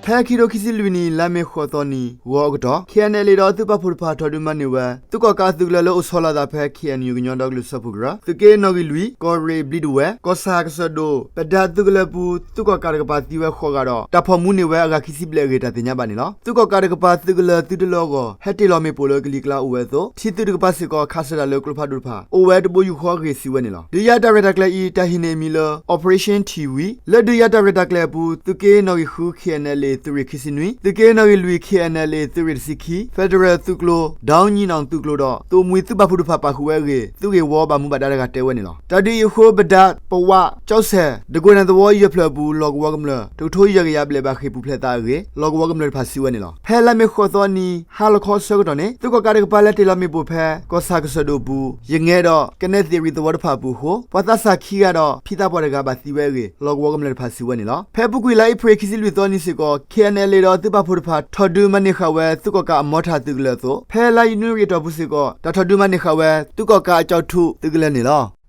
ဖဲခံထိခံဆံလွံၢ်နံၣ် လါမ့ၤဃိးသီနံၤ ဂီၤအကတီၢ် ခ့ၣ်အဲၣ်အၣ်လ့းဒီးသုးပာ်ဖှိၣ်တဖၣ် ထီၣ်ဒုးမၤန့ၢ်ဝဲ သုးကီၣ်ကးအသုးကလၢၤလၢအိၣ်ဆီလီၤအသးဖဲ ခ့ၣ်အဲၣ်ယူၣ် ကညီဒီကလုာ်စၢဖှိၣ်ကရၢ သုးက့နီၣ်ဂံၢ်လွံၢ် ကီၢ်ရ့ၣ်ဘျံးဒဝဲၢ် ကီၢ်ဆၣ်ကစၢၢ်ဒိၣ် ပဒးသုးကလၢၤပူၤ သုးကီၣ်ကးတကပၤသံဝဲဃိးဂၤဒီး တၢ်ဖီၣ်မူန့ၢ်ဝဲအဂၤခံဆံဘျဲၣ်အဂ့ၢ် တၢ်သ့ၣ်ညါဘၣ်န့ၣ်လီၤ. သုးကီၣ်ကးတကပၤသုးကလၢၤသုတလၢအဂီၢ် ဟဲတ့ၢ်လီၤမ့ၣ်ပိၢ်လၢကလံၤကျါအိၣ်ဝဲအသိး ထံသုးတကပၤစ့ၢ်ကီး ခးစၢၤတၢ်လၢကျိဖးဒိၣ်တဖၣ် အိၣ်ဝဲတဘိယူၢ်ဃီအဂ့ၢ် စံးဝဲန့ၣ်လီၤ. ဒုးယၤတၢ်ရဲၣ်တၢ်ကျဲၤအံၤ တၢ်ဟ့ၣ်န့ၢ်အမံၤလၢ Operation Tiwi လၢဒုးယၤတၢ်ရဲၣ်တၢ်ကျဲၤအပူၤ သုးက့နီၣ်ဂံၢ်ဃု ခ့ၣ်အဲၣ်အၣ်လ့း သုးရ့ၣ်ခံဆံနွံ, သုးက့နီၣ်ဂံၢ်လွံၢ် ခ့ၣ်အဲၣ်အၣ်လ့း သုးရ့ၣ်တဆံခံ, Federal သုးကျိၤ ဒီနံၣ်နီၣ်သုးကျိၤဒီး သုးမုၢ်သုးပာ်ဖှိၣ်တဖၣ်ပာ်ဃုာ်ဝဲအဂ့ၢ် သုးဂ့ၢ်ဝီဘၣ်မူဘၣ်ဒါတဂၤတဲဝဲန့ၣ်လီၤ. တၢ်ဒုးအံၤအဃိ ပဒး ပဝး ကၠီစဲၣ် တကွဲၢ်နၢ်သဝီယဲၢ်ဖျၢၣ်အပူၤ လီၢ်ကဝီၤကမျၢၢ် တကထိယဲၢ်ကယၤဘျဲၣ်ဘၣ်ဃ့ၢ်ပူၤဖျဲးသးအဂ့ၢ် လီၢ်ကဝီၤကမျၢၢ်တဖၣ်စံးဝဲန့ၣ်လီၤ. ဖဲလါမ့ၤဃိးသီနံၤ ဟါလီၤခီအဆၢကတီၢ်န့ၣ် သုးကီၣ်ကးတကပၤလဲၤတ့ၢ်လီၤမ့ၣ်ပိၢ်ဖဲ ကီၢ်ဆၣ်ကစၢၢ်ဒိၣ်အပူၤ ယငဲဒီး ကနဲသ့ၣ်ရံၣ်သဝီတဖၣ်အပူၤအဃိ ပှၤသးစၢ်ခံဂၤဒီး ဖံသးပှၢ်တဂၤဘၣ်သံဝဲအဂ့ၢ် လီၢ်ကဝီၤကမျၢၢ်တဖၣ်စံးဝဲန့ၣ်လီၤ. ဖဲအပူၤကွံာ်လါအ့ဖြ့ၣ် ခံဆံလွံၢ်သီနံၤစ့ၢ်ကီး ခ့ၣ်အဲၣ်အၣ်လ့းဒီးသုးပာ်ဖှိၣ်တဖၣ် ထီၣ်ဒုးမၤန့ၢ်ဃာ်ဝဲ သုးကီၣ်ကးအမီထၣ်သုးကလၢၤအသိး ဖဲလါယနူၤအံၤအတီၢ်ပူၤစ့ၢ်ကီး တၢ်ထီၣ်ဒုးမၤန့ၢ်ဃာ်ဝဲ သုးကီၣ်ကးအကၠီထူသုးကလၢၤန့ၣ်လီၤ.